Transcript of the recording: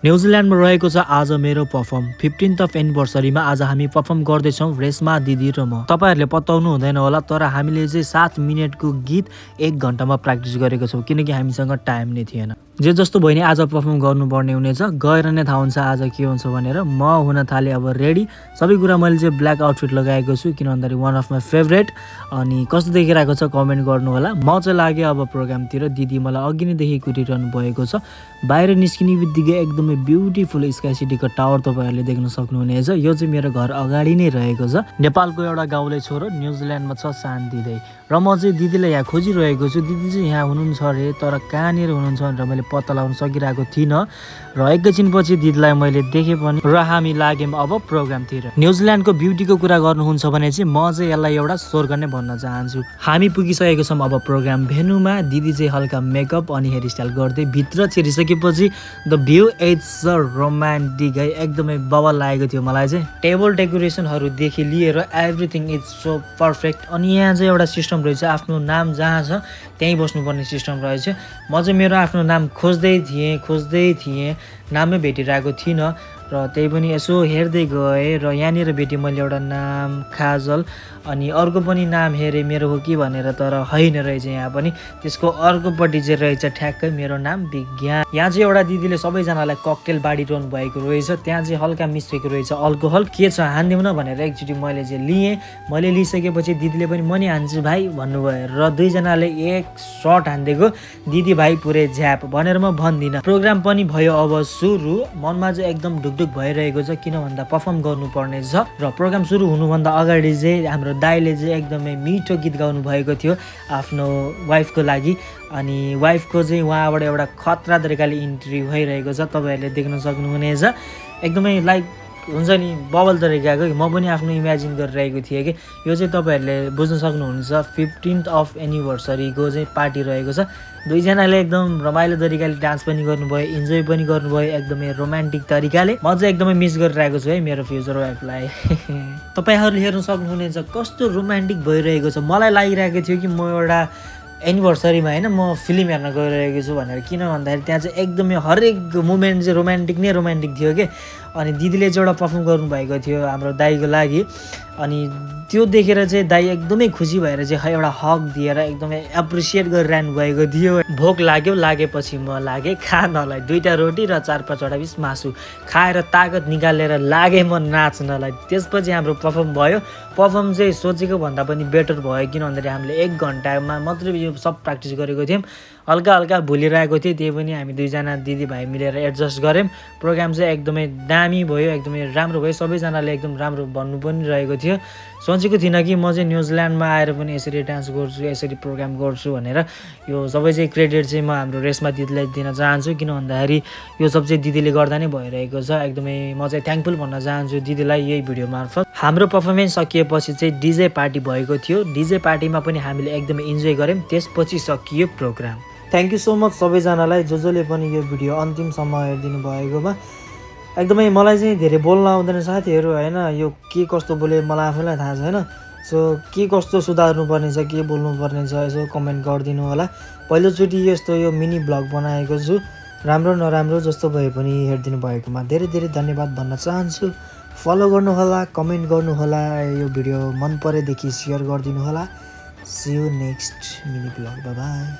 न्युजिल्यान्डमा रहेको छ आज मेरो पर्फर्म 15th अफ एनिभर्सरीमा आज हामी पर्फर्म गर्दैछौँ रेशमा दिदी र म। तपाईँहरूले पत्ताउनु हुँदैन होला तर हामीले चाहिँ 7 मिनटको गीत 1 घन्टामा प्र्याक्टिस गरेको छौँ किनकि हामीसँग टाइम नै थिएन। जे जस्तो भयो नि आज पर्फर्म गर्नुपर्ने हुनेछ, गएर नै थाहा हुन्छ आज के हुन्छ भनेर। म हुन थालेँ अब रेडी, सबै कुरा मैले चाहिँ ब्ल्याक आउटफिट लगाएको छु किन भन्दाखेरि वान अफ माई फेभरेट। अनि कस्तो देखिरहेको छ कमेन्ट गर्नु होला। म चाहिँ लागेँ अब प्रोग्रामतिर, दिदी मलाई अघि नैदेखि कुरिरहनु भएको छ। बाहिर निस्किने बित्तिकै एकदमै ब्युटिफुल स्काई सिटीको टावर तपाईँहरूले देख्न सक्नुहुनेछ। यो चाहिँ मेरो घर अगाडि नै रहेको छ। नेपालको एउटा गाउँले छोरो न्युजिल्यान्डमा छ शान्ति दाइ, र म चाहिँ दिदीलाई यहाँ खोजिरहेको छु। दिदी चाहिँ यहाँ हुनुहुन्छ अरे तर कहाँनिर हुनुहुन्छ भनेर मैले पत्ता लगाउन सकिरहेको थिइनँ र एकैछिनपछि दिदीलाई मैले देखेँ पनि र हामी लाग्यौँ अब प्रोग्रामतिर। न्युजिल्यान्डको ब्युटीको कुरा गर्नुहुन्छ भने चाहिँ म चाहिँ यसलाई एउटा स्वर्ग नै भन्न चाहन्छु। हामी पुगिसकेको छौँ अब प्रोग्राम भेन्यूमा। दिदी चाहिँ हल्का मेकअप अनि हेयर स्टाइल गर्दै भित्र छिरिसकेपछि द भ्यू इट्स रोमान्टिक है, एकदमै बवाल लागेको थियो मलाई चाहिँ। टेबल डेकोरेसनहरूदेखि लिएर एभ्रिथिङ इज सो पर्फेक्ट। अनि यहाँ चाहिँ एउटा सिस्टम रहेछ, आफ्नो नाम जहाँ छ त्यहीँ बस्नुपर्ने सिस्टम रहेछ। म चाहिँ मेरो आफ्नो नाम खोज्दै थिएँ, नामै भेटिरहेको थिइनँ र त्यही पनि यसो हेर्दै गएँ र यहाँनिर भेटेँ मैले एउटा नाम काजल, अनि अर्को पनि नाम हेरेँ मेरो हो कि भनेर, तर होइन रहेछ। यहाँ पनि त्यसको अर्कोपट्टि चाहिँ रहेछ ठ्याक्कै मेरो नाम विज्ञान। यहाँ चाहिँ एउटा दिदीले सबैजनालाई ककटेल बाँडिरहनु भएको रहेछ, त्यहाँ चाहिँ हल्का मिस्टेक रहेछ अल्कोहल के छ हानिदिउँ न भनेर एकचोटि मैले चाहिँ लिएँ। मैले लिइसकेपछि दिदीले पनि म नि हान्छु भाइ भन्नुभयो र दुईजनाले एक सर्ट हानिदिएको, दिदी भाइ पुरै झ्याप भनेर म भन्दिनँ। प्रोग्राम पनि भयो अब सुरु। मनमा चाहिँ एकदम ढुकढुक भइरहेको छ किन भन्दा पर्फर्म गर्नुपर्ने छ र प्रोग्राम सुरु हुनुभन्दा अगाडि चाहिँ हाम्रो दाइले चाहिँ एकदमै मिठो गीत गाउनु भएको थियो आफ्नो वाइफको लागि। अनि वाइफको चाहिँ उहाँबाट एउटा खतरा तरिकाले इन्ट्री भइरहेको छ, तपाईँहरूले देख्न सक्नुहुनेछ। एकदमै लाइक हुन्छ नि बबल तरिकाको, म पनि आफ्नो इमेजिन गरिरहेको थिएँ कि यो चाहिँ तपाईँहरूले बुझ्न सक्नुहुन्छ 15th अफ एनिभर्सरीको चाहिँ पार्टी रहेको छ। दुईजनाले एकदम रमाइलो तरिकाले डान्स पनि गर्नुभयो, इन्जोय पनि गर्नुभयो एकदमै रोमान्टिक तरिकाले। म चाहिँ एकदमै मिस गरिरहेको छु है मेरो फ्युचर वाइफलाई। तपाईँहरूले हेर्न सक्नुहुनेछ कस्तो रोमान्टिक भइरहेको छ। मलाई लागिरहेको थियो कि म एउटा एनिभर्सरीमा होइन म फिल्म हेर्न गइरहेको छु भनेर, किन भन्दाखेरि त्यहाँ चाहिँ एकदमै हरेक मोमेन्ट चाहिँ रोमान्टिक थियो कि। अनि दिदीले चाहिँ एउटा पर्फर्म गर्नुभएको थियो हाम्रो दाइको लागि, अनि त्यो देखेर चाहिँ दाइ एकदमै खुसी भएर चाहिँ एउटा हक दिएर एकदमै एप्रिसिएट गरिरहनु भएको थियो। भोक लागेपछि म लागेँ खानलाई, 2टा रोटी र 4-5वटा पिस मासु खाएर ताकत निकालेर लागेँ म नाच्नलाई। त्यसपछि हाम्रो पर्फर्म भयो। पर्फर्म चाहिँ सोचेको भन्दा पनि बेटर भयो किन भन्दाखेरि हामीले 1 घन्टामा मात्रै यो सब प्र्याक्टिस गरेको थियौँ। हल्का भुलिरहेको थिएँ, त्यही पनि हामी दुईजना दिदीभाइ मिलेर एडजस्ट गऱ्यौँ। प्रोग्राम चाहिँ एकदमै दामी भयो, एकदमै राम्रो भयो। सबैजनाले एकदम राम्रो भन्नु पनि रहेको थियो। सोचेको थिइनँ कि म चाहिँ न्युजिल्यान्डमा आएर पनि यसरी डान्स गर्छु, यसरी प्रोग्राम गर्छु भनेर। यो सबै चाहिँ क्रेडिट चाहिँ म हाम्रो रेशमा दिदीलाई दिन चाहन्छु किन भन्दाखेरि यो सब चाहिँ दिदीले गर्दा नै भइरहेको छ। एकदमै म चाहिँ थ्याङ्कफुल भन्न चाहन्छु दिदीलाई यही भिडियो मार्फत। हाम्रो पर्फर्मेन्स सकिएपछि चाहिँ डिजे पार्टी भएको थियो। डिजे पार्टीमा पनि हामीले एकदमै इन्जोय गऱ्यौँ। त्यसपछि सकियो program. Thank you so much सबैजनालाई जसले पनि यो भिडियो अन्तिमसम्म हेरिदिनु भएकोमा। एकदमै मलाई चाहिँ धेरै बोल्न आउँदैन साथीहरू होइन, यो के कस्तो बोले मलाई आफैलाई थाहा छैन। सो के कस्तो सुधार्नु पर्ने छ, के बोल्नु पर्ने छ यसो कमेन्ट गरिदिनु होला। पहिलोचोटि यस्तो यो मिनी ब्लग बनाएको छु, राम्रो नराम्रो जस्तो भए पनि हेरिदिनु भएकोमा धेरै धन्यवाद भन्न चाहन्छु। फलो गर्नुहोला, कमेन्ट गर्नुहोला, यो भिडियो मन परेदेखि सेयर गरिदिनु होला। See you next mini blog, bye by.